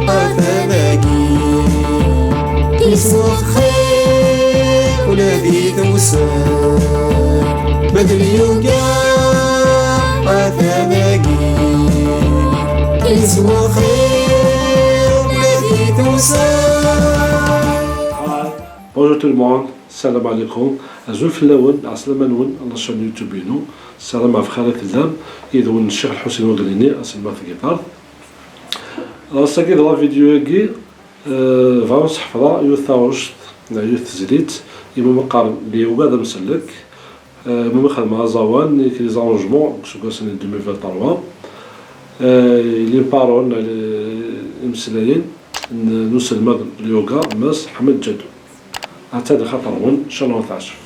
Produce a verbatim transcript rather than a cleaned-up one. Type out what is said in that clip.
Atan dagi, iswa xir ula di tewser. Ma d lyoga, atan dagi, iswa xir ula di tewser. Bonjour tout le monde, salam alaikum. Azul fell-awen, ɛeslama-nwen, ɣer la chaîne YouTube-inu. Ssarameɣ bxir i tellam. Yid-wen Ccix Lḥusin Uglini, aselmad n tgiṭart. Ass-agi d la vidéo-agi, eh, bɣiɣ ad wen-sḥefḍeɣ yiwet taɣect, neɣ yiwet tezlit, i wumi qqaren lyoga d amsellek. Eh, wumi xedmeɣ aẓawan, nekk les arrangements, deg useggas-nni deux mille vingt-trois. Eh, les paroles, neɣ les, imeslayen n, n uselmad n lyoga, Mass Ḥmed Ǧaddu. Atan lxaṭer-nwen, ncallah ad teɛjeb.